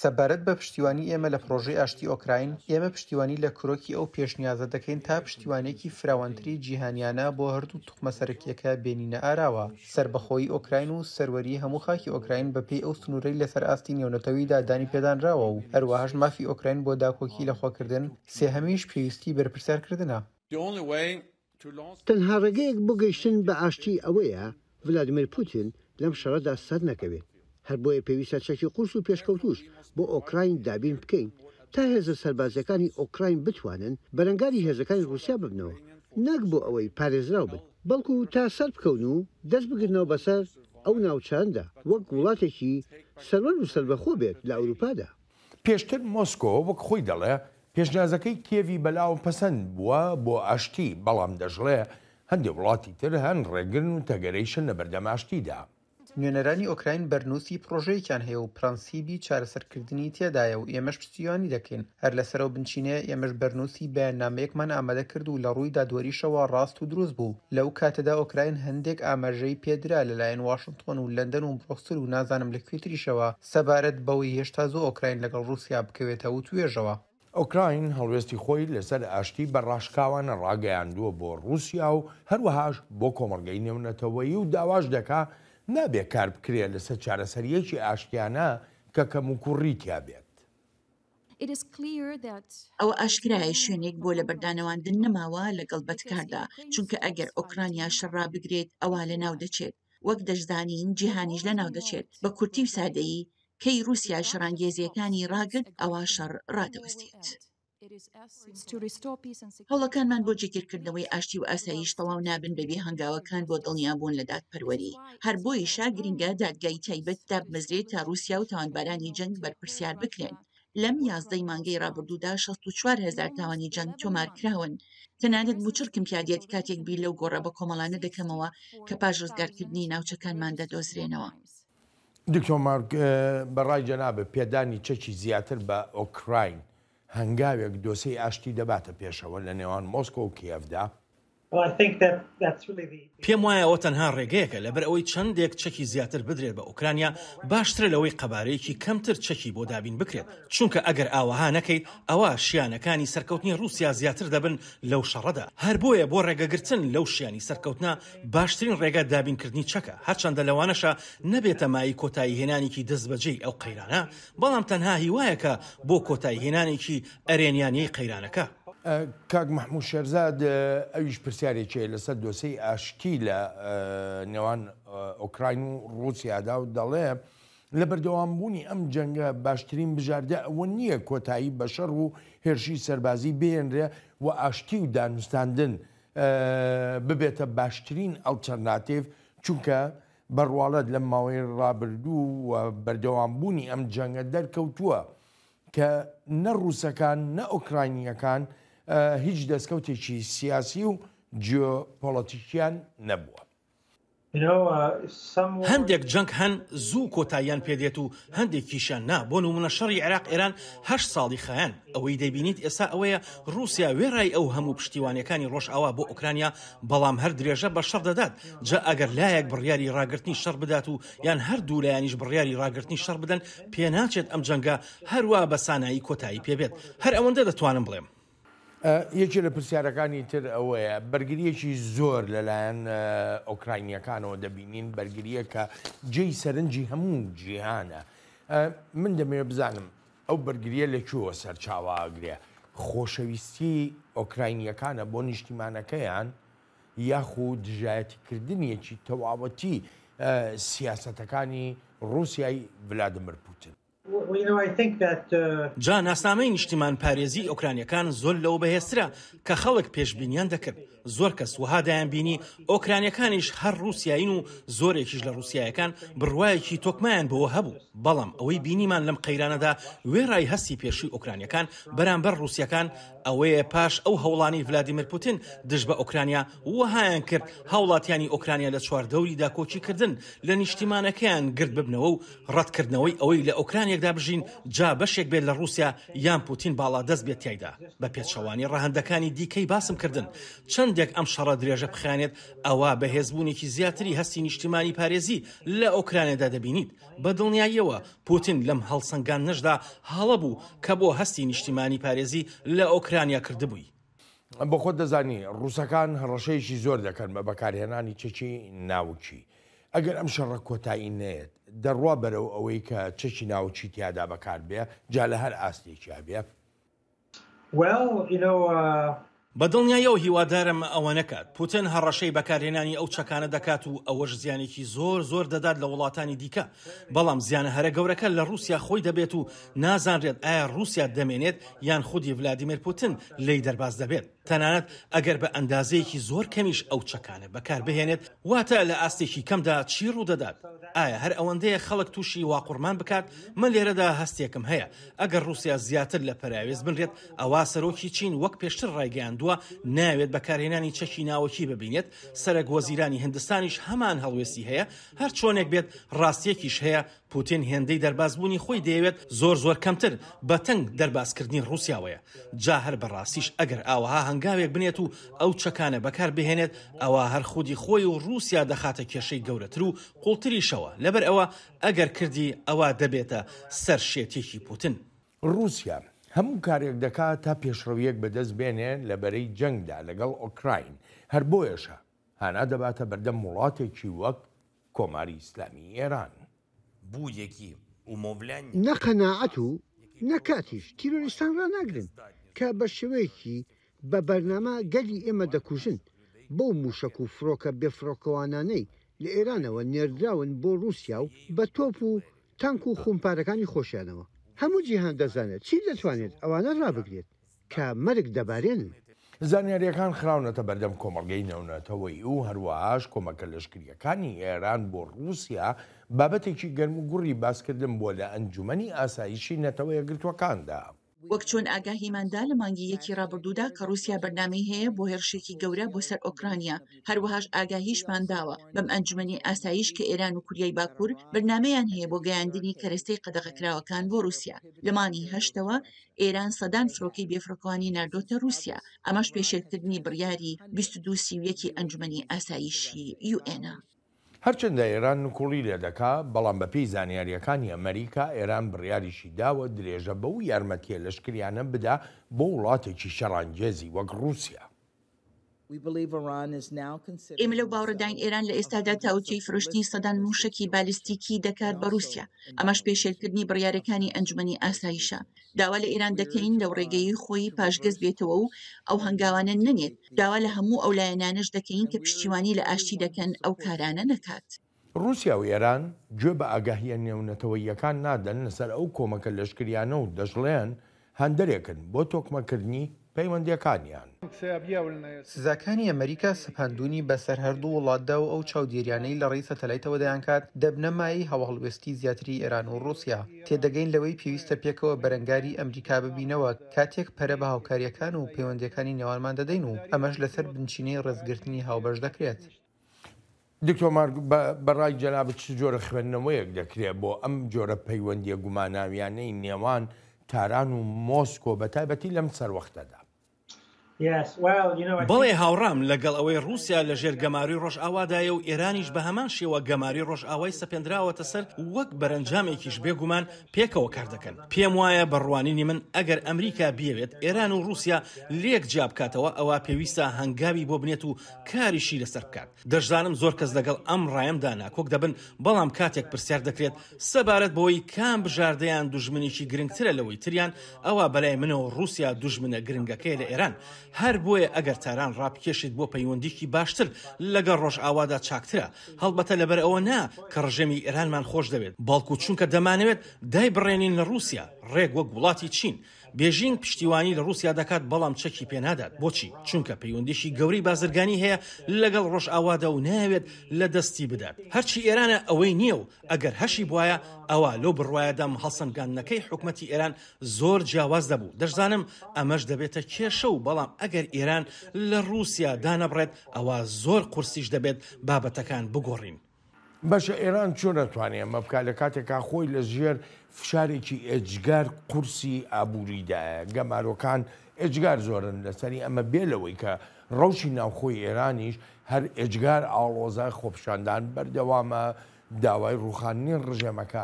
سەبارەت بە پشتیوانی ئێمە لە پڕۆژەی ئاشتی ئۆکراین، ئێمە پشتیوانی لە کرۆکی ئەو پێشنیازە دەکەین تا پشتیوانییەکی فراوانتری جیهانیانە بۆ هەردوو توخمە سەرەکییەکە بێنینە ئاراوە، سەربەخۆیی ئۆکراین و سەروەریی هەموو خاکی ئۆکراین بەپێی ئەو سنوورەی لەسەر ئاستی نێونەتەوەییدا دانی پێدانراوە و هەروەهاش مافی ئۆکراین بۆ داکۆکی لەخۆکردن، سێهەمیش پێویستیی بەرپرسیارکردنە. تەنها ڕێگەیەک بۆ گەیشتن بە ئاشتی ئەوەیە ڤلادیمێر پوتین لەم شەڕەدا سەرنەکەوێت، هەر بۆیە پێویستە چەکی قورس و پێشکەوتووش بۆ ئۆکراین دابین بکەین تا هێزە سەربازییەکانی ئۆکراین بتوانن بەرەنگاری هێزەکانی ڕووسیا ببنەوە، نەک بۆ ئەوەی پارێزراو بن، بەڵکو تا سەربکەون و دەست بگرنەوە بەسەر ئەو ناوچانەدا وەک وڵاتێکی سەروەر و سەربەخۆ بێت لە ئەوروپادا. پێشتر مۆسکۆ وەک خۆی دەڵێ پێشنیازەکەی کیێڤی بەلاوە پەسەند بووە بۆ ئاشتی، بەڵام دەشڵێ هەندێ وڵاتی تر هەن ڕێگرن و تەگەرەیشن لەبەردەم ئاشتیدا. نوێنەرانی ئۆکراین بەرنووسی پڕۆژەیەکیان هەیە و پرەنسیبی چارەسەرکردنی تێدایە و ئێمەش پشتیوانی دەکەین. هەر لەسەر ئەو بنچینەیە ئێمەش بەرنووسی بەیاننامەیەکمان ئامادە کرد و لە ڕووی دادوەریشەوە ڕاست و دروست بوو. لەو کاتەدا ئۆکراین هەندێک ئاماژەی پێدرا لەلایەن واشنتۆن و لەندەن و برۆکسل و نازانم لە کوێ تریشەوە سەبارەت بەوەی هێشتا زووە ئۆکراین لەگەڵ ڕووسیا بکەوێتە وتوێژەوە. ئۆکراین هەڵوێستی خۆی لەسەر ئاشتی بە ڕاشکاوانە ڕاگەیاندووە بۆ ڕووسیا و هەروەهاش بۆ کۆمەڵگەی نێونەتەوەیی و داواش دەکا نابێ کار بکرێ لەسەر چارەسەرییەکی ئاشتیانە کە کەموکوڕی تیا بێت. ئەوە ئاشکرایە شوێنێک بۆ لەبەردانەواندن نەماوە لەگەڵ بەدکاردا، چونکە ئەگەر ئۆکرانیا شەڕ ڕابگرێت ئەوا لەناو دەچێت، وەک دەشزانین جیهانیش لەناو دەچێت، بە کورتی و سادەیی کەی ڕووسیا شەڕانگێزییەکانی ڕاگرت ئەوا شەڕ ڕادەوەستێت. هەوڵەکانمان بۆ جێگیرکردنەوەی ئاشتی و ئاسایش تەواو نابن بەبێ هەنگاوەکان بۆ دڵنیابوون لە دادپەروەری. هەر بۆیشە گرنگە دادگای تایبەت دابمەزرێت تا ڕووسیا و تاوانبارانی جەنگ بەرپرسیار بکرێن. لەم یازدەی مانگەی ڕابردوودا 64 هەزار تاوانی جەنگ تۆمار کراون. تەنانەت موچڕکم پیا دێت کاتێک بیر لەو گۆڕە بەکۆمەڵانە دەکەمەوە کە پاش ڕزگارکردنی ناوچەکانمان دەدۆزرێنەوە. دکتۆر مارک، بە ڕای جەنابت پێدانی چەکی زیاتر بە ئۆکراین هەنگاوێک دۆسێی ئاشتی دەباتە پێشەوە لە نێوان مۆسکۆ و کیێڤدا؟ پێم وایە ئەوە تەنها ڕێگەیەکە، لەبەر ئەوەی چەندێک چەکی زیاتر بدرێت بە ئۆکرانیا باشترە لەوەی قەبارەیەکی کەمتر چەکی بۆ دابین بکرێت، چونکە ئەگەر ئاوەها نەکەیت ئەوا شیانەکانی سەرکەوتنی ڕووسیا زیاتر دەبن لەو شەڕەدا، هەر بۆیە بۆ ڕێگەگرتن لەو شیانی سەرکەوتنە باشترین ڕێگە دابینکردنی چەکە، هەرچەندە لەوانەشە نەبێتە مایەی کۆتاییهێنانێکی دەستبەجێی ئەو قەیرانە، بەڵام تەنها هیوایەکە بۆ کۆتاییهێنانێکی ئەرێنیانەی قەیرانەکە. کاک مەحموود شێرزاد ئەویش پرسیارێکی هەیە لەسەر دۆسێی ئاشتی لە نێوان ئۆکراین و ڕووسیادا و دەڵێ لە بەردەوامبوونی ئەم جەنگە باشترین بژاردە ئەوە نییە کۆتایی بە شەڕ و هێرشی سەربازی بهێنرێ و ئاشتی و دانوستاندن ببێتە باشترین ئەڵتەرناتیڤ چونکە بە ڕواڵەت لەم ماوەی ڕابردوو و بەردەوامبوونی ئەم جەنگە دەرکەوتووە کە نە ڕووسەکان نە ئۆکراینییەکان هیچ دەستکەوتێکی سیاسی و جیۆپۆڵەتیکیان نەبووە. هەندێک جەنگ هەن زوو کۆتاییان پێدێت و هەندێکیشیان نا، بۆ نموونە شەڕی عێراق ئێران هەشت ساڵی خایاند، ئەوەی دەیبینیت ئێستا ئەوەیە ڕووسیا وێڕای ئەو هەموو پشتیوانیەکانی ڕۆژئاوا بۆ ئۆکرانیا بەڵام هەر درێژە بە شەڕ دەدات، جا ئەگەر لایەک بڕیاری ڕاگرتنی شەڕ بدات و یان هەردوو لایەنیش بڕیاری ڕاگرتنی شەڕ بدەن پێناچێت ئەم جەنگە هەروا بە سانایی کۆتایی پێبێت، هەر ئەوەندە دەتوانم بڵێم. یەکێ لە پرسیارەکانی تر ئەوەیە، بەرگرییەکی زۆر لەلایەن ئۆکراینییەکانەوە دەبینین، بەرگرییەک کە جێی سەرنجی هەموو جیهانە. من دەمەوێت بزانم ئەو بەرگرییە لە کوێوە سەرچاوە ئەگرێ؟ خۆشەویستی ئۆکراینییەکانە بۆ نیشتیمانەکەیان یاخود دژایەتیکردنیەکی تەواوەتی سیاسەتەکانی. ڕووسیای ڤلادیمیر پوتین. جا ناسنامەی نیشتیمانپارێزیی ئۆکرانییەکان زۆر لەوە بەهێزترە کە خەڵک پێشبینیان دەکرد. زۆر کەس وەها دەیانبینی ئۆکرانییەکانیش هەر ڕووسیایین و زۆرێکیش لە ڕووسیایەکان بڕوایەکی تۆکمەیان بەوە هەبوو. بەڵام ئەوەی بینیمان لەم قەیرانەدا وێڕای هەستی پێشووی ئۆکرانییەکان بەرامبەر ڕووسییەکان ئەوەیە پاش ئەو هەوڵانەی ڤلادیمیر پوتین دژ بە ئۆکرانیا وەهایان کرد هاوڵاتیانی ئۆکرانیا لە چواردەوری داکۆکیکردن لە نیشتیمانەکەیان گرد ببنەوە و ڕەتکردنەوەی ئەوەی لە ئۆکرانیەکدا بژین جا بەشێک بێت لە ڕووسیا یان پوتین باڵادەست بێت تیایدا بە پێچەوانەی ڕەهەندەکانی دیکەی باسم کردن چەندێک ئەم شەڕە درێژە بخایەنێت ئەوا بەهێزبوونێکی زیاتری هەستی نیشتیمانی پارێزی لە ئۆکرانیادا دەبینیت بە دڵنیاییەوە پوتین لەم هەڵسەنگاندنەشدا هەڵە بوو کە بۆ هەستی نیشتیمانی پارێزی لە ئۆکرانیا کردبووی. بۆ خۆت دەزانی ڕووسەکان هەڕەشەیەکی زۆر دەکەن بە بەکارهێنانی چەکی ناوکی. ئەگەر ئەم شەڕە کۆتایی نەیەت، دەڕوا بەرەو ئەوەی کە چەکی ناوکی تیادا بەکار بێ، جا لە هەر ئاستێکیا بێ. بە دڵنیاییەوە هیوادارم ئەوە نەکات. پوتن هەڕەشەی بەکارهێنانی ئەو چەکانە دەکات و ئەوەش زیانێکی زۆر زۆر دەدات لە وڵاتانی دیکە، بەڵام زیانە هەرە گەورەکە لە ڕووسیا خۆی دەبێت و نازانرێت ئایا ڕووسیا دەمێنێت یان خودی ڤلادیمێر پوتن لێی دەرباز دەبێت. تەنانەت ئەگەر بە ئەندازەیەکی زۆر کەمیش ئەو چەکانە بەکار بهێنێت، واتە لە ئاستێکی کەمدا چی ڕوودەدات؟ ئایا هەر ئەوەندەیە خەڵک تووشی واقوڕمان بکات؟ من لێرەدا هەستێکم هەیە ئەگەر ڕووسیا زیاتر لە پەراوێز بنرێت، ئەوا سەرۆکی چین وەک پێشتر ڕایگەیاندووە نایەوێت بەکارهێنانی چەکی ناوەکی ببینێت، سەرەک وەزیرانی هندستانیش هەمان هەڵوێستی هەیە، هەرچۆنێک بێت ڕاستییەکیش هەیە پوتین هێندەی دەربازبوونی خۆی دەیەوێت زۆر زۆر کەمتر بە تەنگ دەربازکردنی ڕووسیاوەیە، جا هەر بە ڕاستیش ئەگەر ئاوەها هەنگاوێک بنێت و ئەو چەکانە بەکار بهێنێت ئەوا هەر خودی خۆی و ڕووسیا دەخاتە کێشەی گەورەتر و قوڵتریشەوە، لەبەر ئەوە ئەگەر کردی ئەوا دەبێتە سەر شێتێکی پوتن. ڕووسیا هەموو کارێک دەکا تا پێشڕەوییەک بەدەست بێنێ لە بەرەی جەنگدا لەگەڵ ئۆکراین، هەر بۆیەشە هانا دەباتە بەردەم وڵاتێکی وەک کۆماری ئیسلامی ئێران. نە قەناعەت و نە کاتیش تیرۆریستان ڕاناگرن کە بە شێوەیەکی بە بەرنامە گەلی ئێمە دەکوژن بەو مووشەک و فڕۆکە بێفڕۆکەوانانەی لە ئێرانەوە نێردراون بۆ ڕووسیا و بە تۆپ و تانک و خومپارەکانی خۆشیانەوە. هەموو جیهان دەزانێت چی دەتوانێت ئەوانە ڕابگرێت کە مەرگ دەبارێنن. زانیارییەکان خراونەتە بەردەم کۆمەڵگەی نێونەتەوەیی و هەروەهاش کۆمەکە لەشکرییەکانی ئێران بۆ ڕووسیا بابەتێکی گەرموگوڕی باسکردن بووە لە ئەنجومەنی ئاسایشی نەتەوە یەکگرتووەکاندا. وەک چۆن ئاگاهیمان دا لە مانگی یەکی ڕابردوودا کە ڕووسیا بەرنامەی هەیە بۆ هێرشێکی گەورە بۆ سەر ئۆکرانیا، هەروەهاش ئاگاهیشمان داوە بەم ئەنجومەنی ئاسایش کە ئێران و کوریای باکوور بەرنامەیان هەیە بۆ گەیاندنی کەرەستەی قەدەغەکراوەکان بۆ ڕووسیا. لە مانگی هەشتەوە ئێران سەدان فرۆکەی بێفڕۆکەوانی ناردۆتە ڕووسیا، ئەمەش پێشێلکردنی بڕیاری 2231 ی ئەنجومەنی ئاسایشی یوئێنە. هەرچەندە ئێران نکوڵی لێدەکا، بەڵام بەپێی زانیارییەکانی ئەمەریکا، ئێران بڕیاریشی داوە درێژە بەو یارمەتییە لەشکریانە بدا بۆ وڵاتێکی شەڕانگێزی وەک ڕووسیا. ئێمە لەو باوەڕەداین ئێران لە ئێستادا تاوتوێی فرۆشتنی سەدان مووشەکی بالستیکی دەکات بە ڕووسیا، ئەمەش پێشێلکردنی بڕیارەکانی ئەنجومەنی ئاسایشە. داوا لە ئێران دەکەین لەو ڕێگەیەی خۆی پاشگەز بێتەوە و ئەو هەنگاوانە نەنێت، داوا لە هەموو ئەو لایەنانەش دەکەین کە پشتیوانی لە ئاشتی دەکەن ئەو کارانە نەکات. ڕووسیا و ئێران گوێ بە ئاگاهییە نێونەتەوەییەکان نادەن لەسەر ئەو کۆمەکە لەشکریانە و دەشڵێن هاندەرێکن بۆ تۆکمەکردنی پەیوەندییەکانیان. سزاکانی ئەمریکا سەپاندوونی بەسەر هەردوو وڵاتدا و ئەو چاودێریانەی لەڕێی سەتەلایتەوە دەیانکات دەبنە مایەی هاوهەڵوێستی زیاتری ئێران و ڕووسیا. تێدەگەین لەوەی پێویستە پێکەوە بەرەنگاری ئەمریکا ببینەوە کاتێک پەرە بە هاوکارییەکان و پەیوەندییەکانی نێوانمان دەدەین و ئەمەش لەسەر بنچینەی ڕێزگرتنی هاوبەش دەکرێت. دکتۆر مارک، بە ڕای جەنابت چ جۆرە خوێندنەوەیەک دەکرێ بۆ ئەم جۆرە پەیوەندییە گوماناویانەی نێوان تاران و مۆسکۆ بە تایبەتی لەم سەروەختەدا؟ بەڵێ هاوڕام لەگەڵ ئەوەی ڕووسیا لە ژێر گەمارۆی ڕۆژئاوادایە و ئێرانیش بە هەمان شێوە گەمارۆی ڕۆژئاوای سەپێندراوەتە سەر وەک بەرەنجامێکیش بێگومان پێکەوە کار دەکەن. پێم وایە بە ڕوانینی من ئەگەر ئەمریکا بیەوێت ئێران و ڕووسیا لێک جیا بکاتەوە ئەوا پێویستە هەنگاوی بۆ بنێت و کاریشی لەسەر بکات. دەشزانم زۆر کەس لەگەڵ ئەم ڕایەمدا ناکۆک دەبن، بەڵام کاتێک پرسیار دەکرێت سەبارەت بەوەی کام بژاردەیان دوژمنێکی گرنگترە لەوەی تریان، ئەوا بەلای منەوە ڕووسیا دوژمنە گرنگەکەیە لە ئێران. هەر بۆیە ئەگەر تاران ڕابکێشیت بۆ پەیوەندیکی باشتر لەگەڵ ڕۆژئاوادا چاکترە، هەڵبەتە لەبەر ئەوە نا کە ڕژێمی ئێرانمان خۆش دەوێت، بەڵکو چونکە دەمانەوێت دایبڕێنین لە ڕووسیا، ڕێک وەک وڵاتی چین. بێژینگ پشتیوانی لە ڕووسیا دەکات بەڵام چەکی پێ نادات، بۆچی؟ چونکە پەیوەندیی گەورەی بازرگانی هەیە لەگەڵ ڕۆژئاوادا و نایەوێت لە دەستی بدات. هەرچی ئێرانە ئەوەی نییە و ئەگەر هەشی بوایە ئەوا لەو بڕوایەدام هەڵسەنگاندنەکەی حکومەتی ئێران زۆر جیاواز دەبوو، دەشزانم ئەمەش دەبێتە کێشە و بەڵام ئەگەر ئێران لە ڕووسیا دانەبڕێت ئەوا زۆر قورسیش دەبێت بابەتەکان بگۆڕین. باشە ئێران چۆن ئەتوانێ ئەمە بکات لە کاتێکا خۆی لە ژێر فشارێکی ئێجگار قورسی ئابووریدایە، گەمارۆکان ئێجگار زۆرن لەسەری، ئەمە بێ لەوەی کە ڕەوشی ناوخۆی ئێرانیش هەر ئێجگار ئاڵۆزە، خۆپیشاندان بەردەوامە، داوای ڕووخاندنی ڕژێمەکە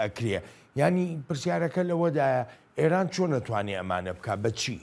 ئەکرێ. یانی پرسیارەکە لەوەدایە ئێران چۆن ئەتوانێ ئەمانە بکا؟ بە چی؟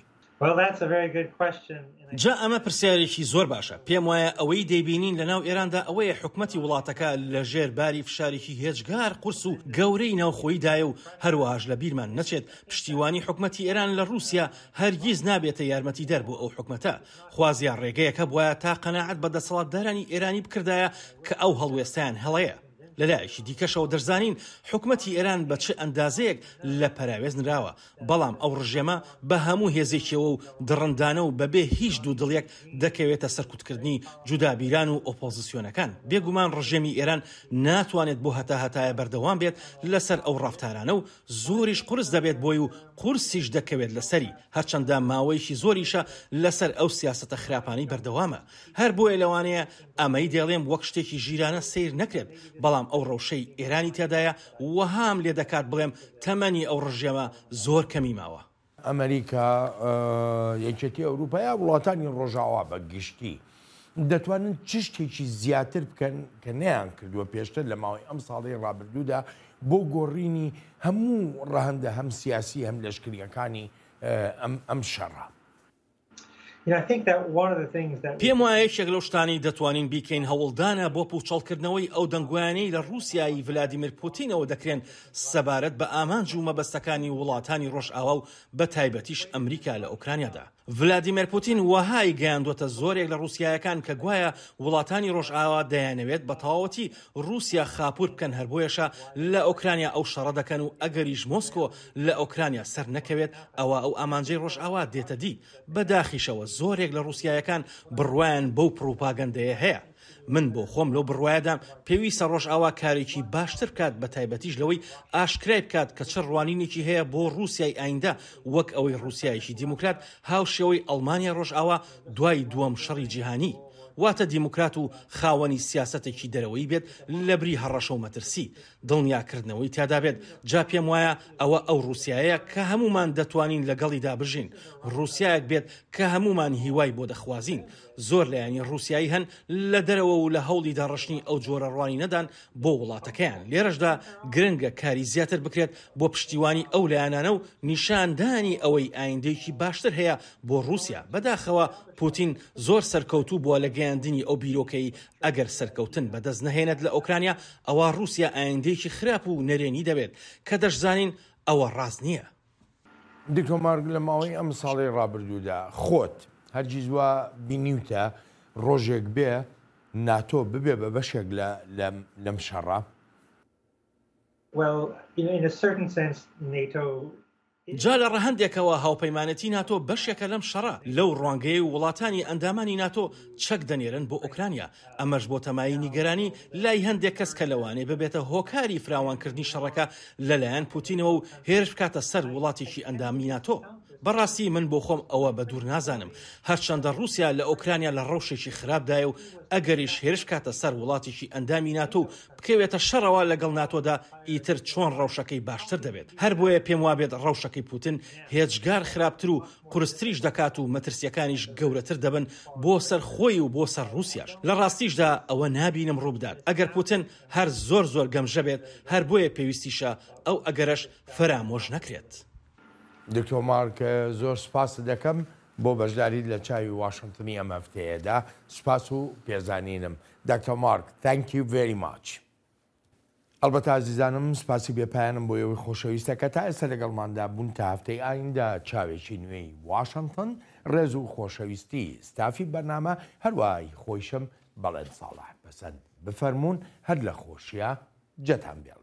جا ئەمە پرسیارێکی زۆر باشە. پێم وایە ئەوەی دەیبینین لە ناو ئێراندا ئەوەیە حکومەتی وڵاتەکە لە ژێر باری فشارێکی هێجگار قورس و گەورەی ناوخۆییدایە و هەروەهاش لە بیرمان نەچێت پشتیوانی حکومەتی ئێران لە ڕووسیا هەرگیز نابێتە یارمەتیدەر بۆ ئەو حکومەتە. خوازیا ڕێگەیەک هەبوایە تا قەناعەت بە دەسەڵاتدارانی ئێرانی بکردایە کە ئەو هەڵوێستەیان هەڵەیە. لە لایەکی دیکەشەوە دەشزانین حکومەتی ئێران بە چ ئەندازەیەک لە پەراوێز نراوە، بەڵام ئەو ڕژێمە بە هەموو هێزێکیەوە و دڕندانە و بەبێ هیچ دوودڵیەک دەکەوێتە سەرکوتکردنی جودابیران و ئۆپۆزسیۆنەکان. بێگومان ڕژێمی ئێران ناتوانێت بۆ هەتاهەتایە بەردەوام بێت لەسەر ئەو ڕەفتارانە و زۆریش قورس دەبێت بۆی و قورسیش دەکەوێت لەسەری، هەرچەندە ماوەیەکی زۆریشە لەسەر ئەو سیاسەتە خراپانەی بەردەوامە. هەر بۆیە لەوانەیە ئەمەی دەیڵێم وەک شتێکی ژیرانە سەیر نەکرێت، بەڵام ئەو ڕەوشەی ئێرانی تێدایە وەهام لێدەکات بڵێم تەمەنی ئەو ڕژێمە زۆر کەمی ماوە. ئەمەریکا، یەکێتی ئەوروپا یا وڵاتانی ڕۆژاوا بە گشتی دەتوانن چ شتێکی زیاتر بکەن کە نەیانکردووە پێشتر لە ماوەی ئەم ساڵەی ڕابردوودا بۆ گۆڕینی هەموو ڕەهەندە هەم سیاسی هەم لەشکرییەکانی ئەم شەڕە؟ پێم وایە یەکێک لەو شتانەی دەتوانین بیکەین هەوڵدانە بۆ پووچەڵکردنەوەی ئەو دەنگۆیانەی لە ڕووسیای ڤلادیمیر پوتینەوە دەکرێن سەبارەت بە ئامانج و مەبەستەکانی وڵاتانی ڕۆژئاوا و بە تایبەتیش ئەمریکا لە ئۆکرانیادا. ڤلادیمێر پوتین وەهای گەیاندووەتە زۆرێک لە ڕووسیایەکان کە گوایە وڵاتانی ڕۆژئاوا دەیانەوێت بە تەواوەتی ڕووسیا خاپوور بکەن هەر بۆیەشە لە ئۆکرانیا ئەو شەڕە دەکەن و ئەگەریش مۆسکۆ لە ئۆکرانیا سەر نەکەوێت ئەوا ئەو ئامانجەی ڕۆژئاوا دێتە دی، بە داخیشەوە زۆرێک لە ڕووسیایەکان بڕوایان بەو پڕوپاگەندەیە هەیە. من بۆ خۆم لەو بڕوایەدام پێویستە ڕۆژئاوا کارێکی باشتر بکات بە تایبەتیش لەوەی ئاشکرای بکات کە چ ڕوانینێکی هەیە بۆ ڕووسیای ئایندە وەک ئەوەی ڕووسیایەکی دیموکرات هاوشێوەی ئەڵمانیای ڕۆژئاوا دوای دووەم شەڕی جیهانی واتە دیموکرات و خاوەنی سیاسەتێکی دەرەوەیی بێت لەبری هەڕەشە و مەترسی دڵنیاکردنەوەی تیادا بێت، جا پێم وایە ئەوە ئەو ڕووسیایەیە کە هەموومان دەتوانین لەگەڵیدا بژین، ڕووسیایەک بێت کە هەموومان هیوای بۆ دەخوازین. زۆر لایەنی ڕووسیایی هەن لە دەرەوە و لە هەوڵی داڕشتنی ئەو جۆرە ڕوانینەدان بۆ وڵاتەکەیان، لێرەشدا گرنگە کاری زیاتر بکرێت بۆ پشتیوانی ئەو لایەنانە و نیشاندانی ئەوەی ئایندەیەکی باشتر هەیە بۆ ڕووسیا، بەداخەوە پوتین زۆر سەرکەوتوو بووە لە گەیاندنی ئەو بیرۆکەی ئەگەر سەرکەوتن بەدەست نەهێنێت لە ئۆکرانیا، ئەوا ڕووسیا ئایندەیەکی خراپ و نەرێنی دەبێت، کە دەشزانین ئەوە ڕاست نییە. دکتۆر مارک لە ماوەی ئەم ساڵەی ڕابردوودا خۆت هەرگیز وا بینیوتە ڕۆژێک بێ ناتۆ ببێ بە بەشێک لە لەم شەڕە؟ جا لە ڕەهەندێکەوە هاوپەیمانێتی ناتۆ بەشێکە لەم شەڕە، لەو ڕوانگەیەی وڵاتانی ئەندامانی ناتۆ چەک دەنێرن بۆ ئۆکرانیا، ئەمەش بۆتە مایەی نیگەرانی لای هەندێک کەس کە لەوانەیە ببێتە هۆکاری فراوانکردنی شەڕەکە لەلایەن پوتینەوە و هێرش بکاتە سەر وڵاتێکی ئەندامی ناتۆ. بەڕاستی من بۆ خۆم ئەوە بە دوور نازانم، هەرچەندە ڕووسیا لە ئۆکرانیا لە ڕەوشێکی خراپدایە و ئەگەریش هێرش بکاتە سەر وڵاتێکی ئەندامی ناتۆ و بکەوێتە شەڕەوە لەگەڵ ناتۆدا ئیتر چۆن ڕەوشەکەی باشتر دەبێت؟ هەر بۆیە پێم وابێت ڕەوشەکەی پوتن هێجگار خراپتر و قورستریش دەکات و مەترسیەکانیش گەورەتر دەبن بۆ سەر خۆی و بۆ سەر ڕوسیاش. لە ڕاستیشدا ئەوە نابینم ڕووبدات ئەگەر پوتن هەر زۆر زۆر گەمژە بێت، هەر بۆیە پێویستیشە ئەو ئەگەرەش فەرامۆش نەکرێت. دکتۆر مارک زۆر سوپاست دەکەم بۆ بەشداریت لە چاوی واشنتنی ئەم هەفتەیەدا. سوپاس و پێزانینم. دکتۆر مارک، Thank you very much. ئەڵبەتە ئازیزانم سپاسی بێ پایانم بۆ ئێوەی خۆشەویستە کە تا ئێستا لەگەڵماندا بوون تا هەفتەی ئایندە چاوێکی نوێی واشنتن ڕێز و خۆشەویستی ستافی بەرنامە هەروەها هی خۆیشم بەڵێن ساڵح پەسەند بفەرموون هەر لە خۆشیا جێتان بێڵین.